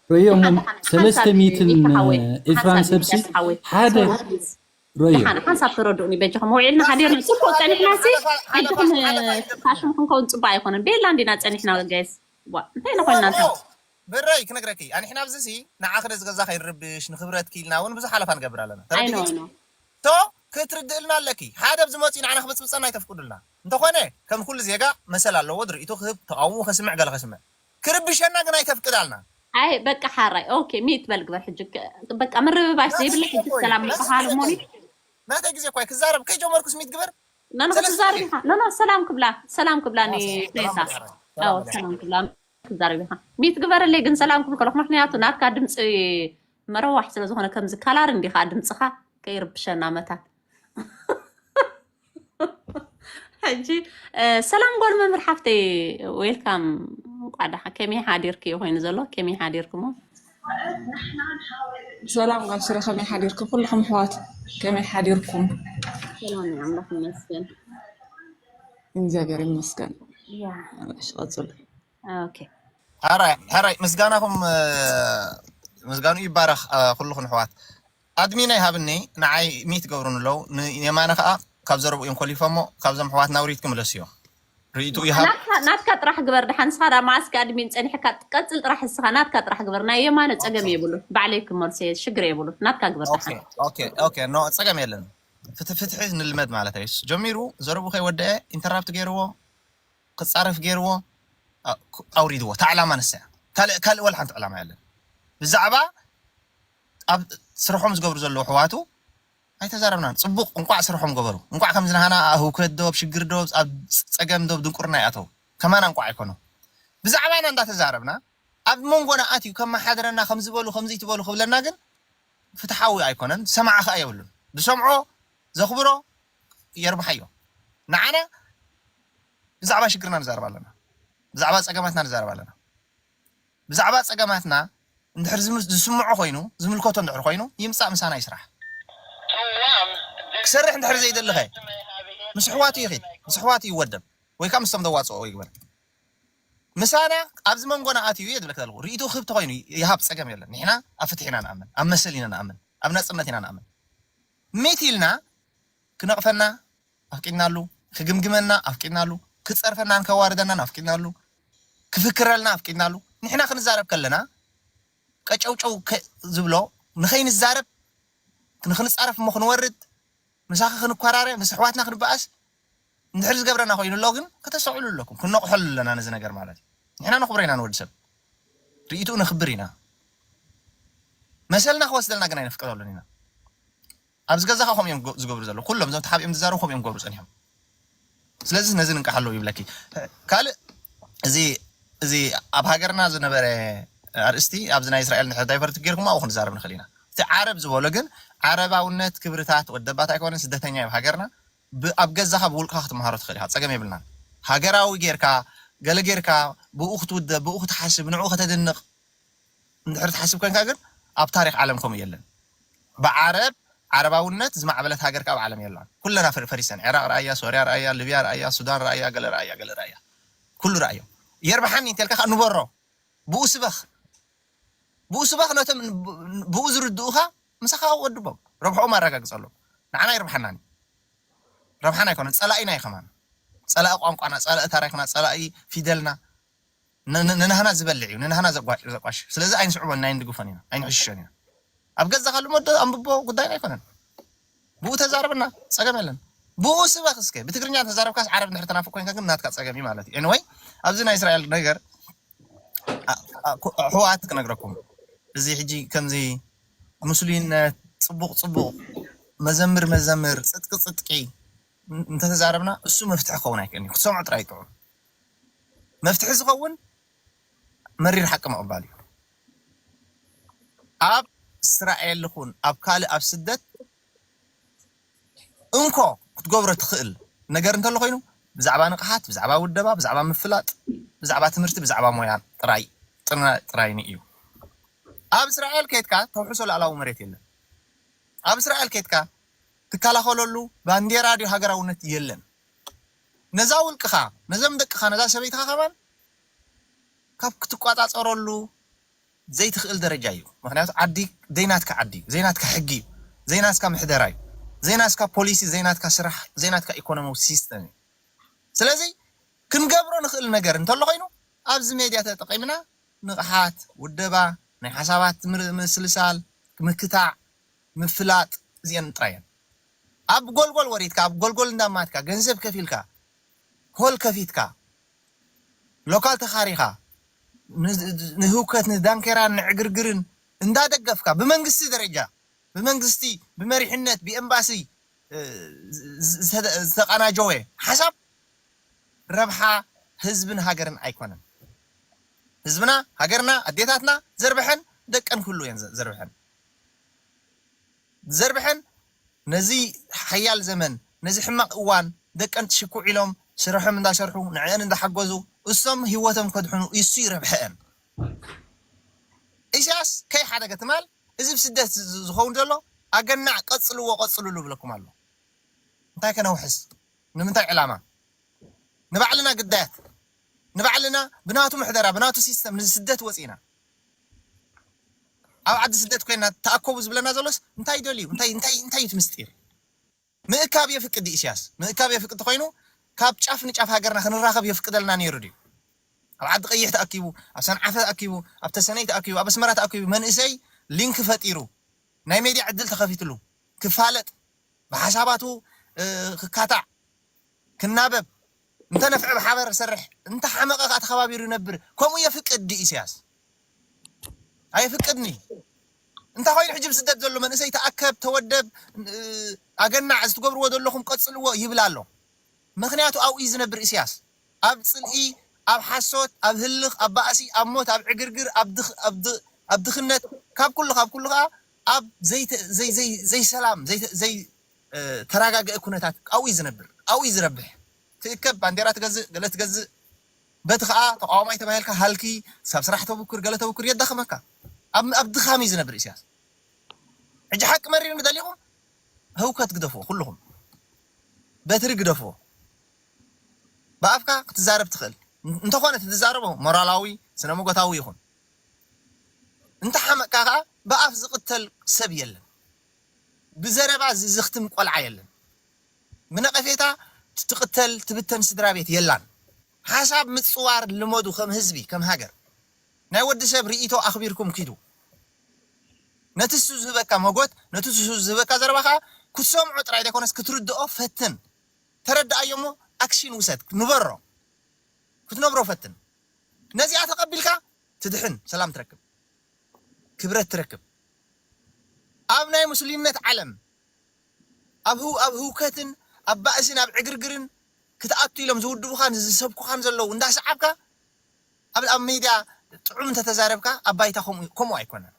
ረዮ እሞ ሰለስተ ሚእትን ኤፍራን ሰብሲ ሓደ ረዮ። ደሓን ሓንሳብ ተረድኡኒ በጃኹም። ውዒልና ሓዲርና ጽቡቕ ጸኒሕናሲ፣ ሕጂ ኹን ፋሽን ክንከውን ጽቡቕ ኣይኮነን። ቤላ እንዲና ጸኒሕና ጋይስ። ዋ እንታይ ኢና ኮይንና እንታ? ብረይ ክነግረኪ ኣንሕና ኣብዚ ሲ ንዓኺ ነዚ ገዛ ከይንርብሽ ንክብረትኪ ኢልና እውን ብዙሕ ሓለፋ ንገብር ኣለና። ተረዲእኪ? ቶ ክትርድእልና ኣለኪ። ሓደ ኣብዚ መፂኡ ንዓና ክብፅብፀና ኣይተፍቅዱልና። እንተኾነ ከም ኩሉ ዜጋ መሰል ኣለዎ ድርኢቱ ክህብ፣ ተቃውሞ ከስምዕ፣ ገለ ከስምዕ። ክርብሸና ግን ኣይተፍቅዳልና። ኣይ በቃ ሓራይ ኦኬ ሚት በል ግበር ሕጂ። በቃ ምርብባሽ ዘይብላ ሕጂ ሰላም ይበሃል እሞኒ። ናተይ ግዜ እኳ ክዛረብ ከይጀመርኩስ ሚት ግበር። ኖኖ ክትዛረብ ኢኻ። ኖኖ ሰላም ክብላ ሰላም ክብላ ኒ ሬሳ። ኣዎ ሰላም ክብላ ክትዛረብ ኢኻ። ሚት ግበረለይ ግን ሰላም ክብል ከለኹ ምክንያቱ ናትካ ድምፂ መረዋሕ ስለ ዝኾነ ከምዚ ካላር እንዲኻ ድምፅኻ ከይርብሸና መታን። ሕጂ ሰላም ጓል መምህር ሓፍተይ ዌልካም። እንቋዕ ደሓ ከመይ ሓዲርኪ እዩ ኮይኑ ዘሎ ከመይ ሓዲርክሞ? ሰላም ጓል ሽረ ከመይ ሓዲርኪ? ኩልኹም ኣሕዋት ከመይ ሓዲርኩም? ሰላም ኣምላኽ ይመስገን። እግዚኣብሔር ይመስገን። ያ እሺ ቀጽሉ። ኦኬ ሕራይ ሕራይ ምስጋናኹም ምስጋኑ ይባረኽ። ኩልኹም ኣሕዋት ኣድሚን ኣይሃብኒ ንዓይ ሚት ገብሩን ኣለዉ። የማነ ከዓ ካብ ዘረብኡ እዮም ኮሊፎሞ። ካብዞም ኣሕዋት ናውሪት ክምለስ እዮም። ርእይትኡ ይሃብ። ናትካ ጥራሕ ግበር። ደሓን ንስኻ ዳ ማስክ ኣድሚን ጸኒሕካ ቀጽል ጥራሕ እስኻ ናትካ ጥራሕ ግበር። ናይ የማነ ጸገም የብሉ ባዕለይ ክመልሶ እየ ሽግር የብሉ ናትካ ግበር። ደሓን ኦኬ ኖ ጸገም የለን። ፍትሒ ፍትሒ ንልመድ ማለት እዩ። ጀሚሩ ዘረቡ ከይወደአ ኢንተራፕት ገይርዎ ክፃረፍ ገይርዎ ኣውሪድዎ። እታ ዕላማ ንሳ እያ። ካልእ ካልእ ወላ ሓንቲ ዕላማ የለን። ብዛዕባ ኣብ ስርሖም ዝገብሩ ዘለዉ ኣሕዋቱ ኣይተዛረብናን። ፅቡቕ እንቋዕ ስርሖም ገበሩ። እንቋዕ ከምዚ ናሃና ህውከት ዶብ ሽግር ዶብ ኣብ ፀገም ዶብ ድንቁርና ይኣተው ከማና እንቋዕ ኣይኮኑ። ብዛዕባና እንዳተዛረብና ኣብ መንጎና ኣትዩ ከመሓድረና ከምዝበሉ ከምዚ ትበሉ ክብለና ግን ፍትሓዊ ኣይኮነን። ሰማዒ ከዓ የብሉን። ዝሰምዖ ዘኽብሮ የርብሓዮ። ንዓና ብዛዕባ ሽግርና ንዛረብ ኣለና። ብዛዕባ ፀገማትና ንዛረብ ኣለና። ብዛዕባ ፀገማትና እንድሕር ዝስምዖ ኮይኑ ዝምልከቶ እንድሕር ኮይኑ ይምፃእ ምሳና ይስራሕ። ክሰርሕ እንድሕር ዘይደለኸ ምስ ኣሕዋቱ ይኺድ ምስ ኣሕዋቱ ይወደብ ወይ ከዓ ምስቶም ዘዋፅኦ ይግበር። ምሳና ኣብዚ መንጎና ኣትዩ እየ ዝብለካ ዘለኹ። ርእይቱ ክህብ ተኾይኑ ይሃብ ፀገም የለን። ንሕና ኣብ ፍትሒ ኢና ንኣምን፣ ኣብ መሰል ኢና ንኣምን፣ ኣብ ናፅነት ኢና ንኣምን። ሚት ኢልና ክነቕፈና ኣፍቂድናሉ፣ ክግምግመና ኣፍቂድናሉ፣ ክፀርፈናን ከዋርደናን ኣፍቂድናሉ፣ ክፍክረልና ኣፍቂድናሉ። ንሕና ክንዛረብ ከለና ቀጨውጨው ዝብሎ ንኸይንዛረብ ንክንፃረፍ እሞ ክንወርድ ምሳኺ ክንኮራረ ምስ ኣሕዋትና ክንበኣስ እንድሕር ዝገብረና ኮይኑ ኣሎ ግን ከተስተውዕሉ ኣለኩም። ክነቑሐሉ ኣለና ነዚ ነገር ማለት እዩ። ንሕና ነኽብሮ ኢና ንወዲ ሰብ ርእይትኡ ነኽብር ኢና። መሰልና ክወስደልና ግን ኣይነፍቅደሉን ኢና። ኣብዚ ገዛኻ ከምኡ እዮም ዝገብሩ ዘለዉ ኩሎም እዞም ተሓቢኦም ዝዛረቡ ከምኡ እዮም ክገብሩ ፀኒሖም። ስለዚ ነዚ ንንቃሕ ኣለዉ ይብለኪ። ካልእ እዚ እዚ ኣብ ሃገርና ዝነበረ ኣርእስቲ ኣብዚ ናይ እስራኤል ንድሕር ዳይቨርት ጌርኩም ኣብኡ ክንዛረብ ንኽእል ኢና። እቲ ዓረብ ዝበሎ ግን ዓረባውነት ክብርታት ወደባት ኣይኮነን ስደተኛ እዩ ሃገርና። ኣብ ገዛኻ ብውልቅኻ ክትመሃሮ ትኽእል ኢኻ፣ ፀገም የብልናን። ሃገራዊ ጌርካ ገለ ጌርካ ብኡ ክትውደብ ብኡ ክትሓስብ ንዕኡ ከተድንቕ እንድሕር ትሓስብ ኮንካ ግን ኣብ ታሪክ ዓለም ከምኡ የለን። ብዓረብ ዓረባውነት ዝማዕበለት ሃገር ካብ ዓለም የላን። ኩለና ፈሪሰን። ዒራቅ ረኣያ፣ ሶርያ ረኣያ፣ ልብያ ረኣያ፣ ሱዳን ረኣያ፣ ገለ ረኣያ፣ ገለ ረኣያ፣ ኩሉ ረኣዮ። የርብሓኒ እንተልካ ከዓ ንበሮ ብኡ ስበኽ፣ ብኡ ስበኽ ነቶም ብኡ ዝርድኡኻ ምሳኻ ወድቦም ረብሕኦም ኣረጋግፀሎም። ንዓና ይርብሓናኒ ረብሓና ኣይኮነን፣ ፀላኢና እዩ ከማን። ፀላኢ ቋንቋና፣ ፀላኢ ታሪክና፣ ፀላኢ ፊደልና፣ ንናህና ዝበልዕ እዩ፣ ንናህና ዘቋሽ። ስለዚ ኣይንስዕቦን፣ ኣይንድግፎን ኢና፣ ኣይንሕሽሾን ኢና። ኣብ ገዛኻ ልመዶ ኣንብቦ ጉዳይና ኣይኮነን። ብኡ ተዛረብና ፀገም የለን። ብኡ ስበኽ እስከ ብትግርኛ ተዛረብካስ ዓረብ እንድሕር ተናፍቅ ኮይንካ ግን ናትካ ፀገም እዩ ማለት እዩ። ኤኒወይ ኣብዚ ናይ እስራኤል ነገር ኣሕዋት ክነግረኩም እዚ ሕጂ ከምዚ ምስሉይነት ፅቡቅ ፅቡቅ መዘምር መዘምር ፅጥቂ ፅጥቂ እንተተዛረብና እሱ መፍትሒ ክኸውን ኣይክእልን እዩ። ክትሰምዖ ጥራይ ጥዑም መፍትሒ ዝኸውን መሪር ሓቂ ምቕባል እዩ። ኣብ እስራኤል ይኹን ኣብ ካልእ ኣብ ስደት እንኮ ክትገብሮ ትኽእል ነገር እንተሎ ኮይኑ ብዛዕባ ንቕሓት፣ ብዛዕባ ውደባ፣ ብዛዕባ ምፍላጥ፣ ብዛዕባ ትምህርቲ፣ ብዛዕባ ሞያ ጥራይ ጥራይ እዩ። ኣብ እስራኤል ኬድካ ተውሕሶ ላዕላዊ መሬት የለን። ኣብ እስራኤል ኬድካ ትከላኸለሉ ባንዴራ ድዩ ሃገራውነት የለን። ነዛ ውልቅኻ፣ ነዞም ደቅኻ፣ ነዛ ሰበይትኻ ከማን ካብ ክትቋፃፀረሉ ዘይትኽእል ደረጃ እዩ። ምክንያቱ ዓዲ ዘይናትካ ዓዲ እዩ፣ ዘይናትካ ሕጊ እዩ፣ ዘይናትካ ምሕደራ እዩ፣ ዘይናትካ ፖሊሲ፣ ዘይናትካ ስራሕ፣ ዘይናትካ ኢኮኖሚያዊ ሲስተም እዩ። ስለዚ ክንገብሮ ንኽእል ነገር እንተሎ ኮይኑ ኣብዚ ሜድያ ተጠቒምና ንቕሓት፣ ውደባ፣ ናይ ሓሳባት ምር- ምስልሳል፣ ምክታዕ፣ ምፍላጥ እዚአን ጥራይ እየን። ኣብ ጎልጎል ወሪድካ ኣብ ጎልጎል እንዳማትካ ገንዘብ ከፊልካ ሆል ከፊትካ ሎካል ተኻሪኻ ንህውከት ንዳንኬራን ንዕግርግርን እንዳደገፍካ ብመንግስቲ ደረጃ ብመንግስቲ ብመሪሕነት ብኤምባሲ ዝተቃናጀወ ሓሳብ ረብሓ ህዝብን ሃገርን ኣይኮነን። ህዝብና ሃገርና ኣዴታትና ዘርብሐን ደቀን ኩሉ እየን ዘርብሐን ዘርብሐን ነዚ ሓያል ዘመን ነዚ ሕማቕ እዋን ደቀን ትሽኩዕ ኢሎም ስርሖም እንዳሰርሑ ንዕአን እንዳሓገዙ እሶም ህይወቶም ከድሕኑ እሱ ይረብሐአን። ኢሳያስ ከይሓደገ ትማል እዚ ብስደት ዝኸውን ዘሎ ኣገናዕ ቀጽልዎ ቀጽልሉ ብለኩም ኣሎ። እንታይ ከነውሕስ ንምንታይ ዕላማ? ንባዕልና ግዳያት ንባዕልና ብናቱ ምሕደራ ብናቱ ሲስተም ንስደት ወፂና ኣብ ዓዲ ስደት ኮይና ተኣከቡ ዝብለና ዘሎስ እንታይ ደልዩ እንታይ እንታይ እንታይ እዩ እቲ ምስጢር? ምእካብ የፍቅድ ድዩ ኢሳያስ? ምእካብ የፍቅድ ኮይኑ ካብ ጫፍ ንጫፍ ሃገርና ክንራኸብ የፍቅደልና ነይሩ ድዩ? ኣብ ዓዲ ቀይሕ ተኣኪቡ ኣብ ሰንዓፈ ተኣኪቡ ኣብ ተሰነይ ተኣኪቡ ኣብ ኣስመራ ተኣኪቡ መንእሰይ ሊንክ ፈጢሩ ናይ ሜድያ ዕድል ተኸፊትሉ ክፋለጥ ብሓሳባቱ ክካታዕ ክናበብ እንተ ነፍዐ ብሓበር ሰርሕ እንተ ሓመቐ ከዓ ተኸባቢሩ ይነብር። ከምኡ የፍቅድ ድዩ ኢሳያስ? ኣየፍቅድን እዩ። እንታይ ኮይኑ ሕጂ ብስደት ዘሎ መንእሰይ ተኣከብ ተወደብ ኣገናዕ እዚ ትገብርዎ ዘለኹም ቀጽልዎ ይብል ኣሎ። ምኽንያቱ ኣብኡ እዩ ዝነብር ኢሳያስ። ኣብ ጽልኢ፣ ኣብ ሓሶት፣ ኣብ ህልኽ፣ ኣብ ባእሲ፣ ኣብ ሞት፣ ኣብ ዕግርግር፣ ኣብ ድኽነት፣ ካብ ኩሉ ካብ ኩሉ ከዓ ኣብ ዘይሰላም ዘይተረጋገአ ኩነታት ኣብኡ እዩ ዝነብር፣ ኣብኡ እዩ ዝረብሕ። ትእከብ ባንዴራ ትገዝእ፣ ገለ ትገዝእ፣ በቲ ከዓ ተቃዋማይ ተባሂልካ ሃልኪ፣ ሳብ ስራሕ ተብኩር፣ ገለ ተብኩር የዳኽመካ። ኣብ ድኻም እዩ ዝነብር ኢሳያስ። ሕጂ ሓቂ መሪርኒ ደሊኹም ህውከት ግደፍዎ፣ ኩልኹም በትሪ ግደፍዎ። ብኣፍካ ክትዛረብ ትኽእል እንተኾነ ትዛረቦ ሞራላዊ ስነ መጎታዊ ይኹን እንተ ሓመቅካ ከዓ ብኣፍ ዝቕተል ሰብ የለን። ብዘረባ ዝኽትም ቆልዓ የለን። ብነቐፌታ ትቕተል ትብተን ስድራ ቤት የላን። ሓሳብ ምፅዋር ልመዱ ከም ህዝቢ ከም ሃገር ናይ ወዲ ሰብ ርእይቶ ኣኽቢርኩም ኪዱ። ነቲ እሱ ዝህበካ መጎት ነቲ እሱ ዝህበካ ዘረባ ከዓ ክትሰምዖ ጥራይ ዘይኮነስ ክትርድኦ ፈትን። ተረድኣዮ እሞ ኣክሽን ውሰድ ንበሮ ክትነብሮ ፈትን። ነዚኣ ተቐቢልካ ትድሕን ሰላም ትረክብ ክብረት ትረክብ። ኣብ ናይ ሙስሊምነት ዓለም ኣብ ህውከትን ኣብ ባእስን ኣብ ዕግርግርን ክትኣቱ ኢሎም ዝውድቡኻን ዝሰብኩኻን ዘለዉ እንዳሰዓብካ ኣብ ኣብ ሜድያ ጥዑም እንተተዛረብካ ኣብ ባይታ ከምኡ ኣይኮነን።